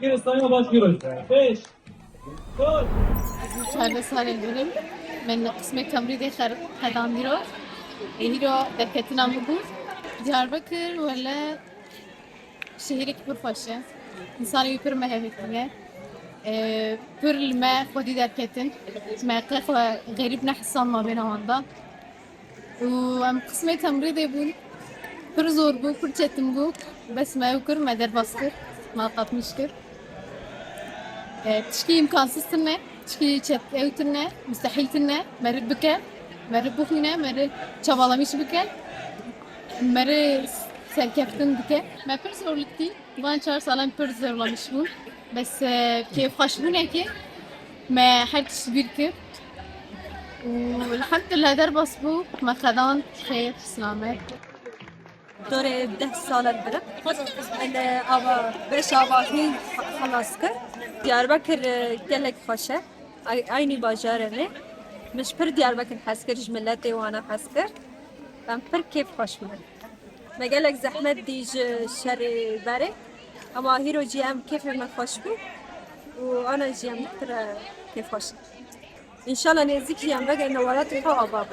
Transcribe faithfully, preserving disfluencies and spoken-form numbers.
Sayın Başkanım. Beş. Çardeh salên birim min qismê Temrîdê xer-, xedan dîro. Ê hîro derketina min bû. Diyarbekir wele şehîrek pir xweş e. Însanê wî pir me hevîtîne. Ê, pir li me xwedî derketin. Me qe xwe xerîb nehisan mabêna wan de. Û em qismê Temrîdê bûn. Pir zor bû, pir çetin bû. Bes me ew kir, me derbas kir, me qatmiş kir. E, tişkî îmkansîz tune, tişkî çet ew tune, mustehîl tune, meriv bike, meriv bixwîne, meriv çabalamîş bike, meriv serkeftin bike. Me pir zorlik dî, van çar salan pir zorlamiş bûn. Bes, e, kêfxweşbûnekê me her tişt bîr kir. Û elhamdülillah derbas bû, me xedan xêr, silamet. Dorê deh sal e birim. Em ava beş ava hîn xelas kir. Diyarbekir e, gelek xweş e. Ay- Aynî bajar e ne. Min ji pir Diyarbekir hez kir, ji miletê wana hez kir. Em pir kêf xweş bûn. Me gelek zehmet dî ji şerê berê. Ama hîro jî em kêfê me xweş bû. Û ana jî em pir e, kêf xweş in. Înşallah nêzik jî em vegerine welatê xwe ava bû.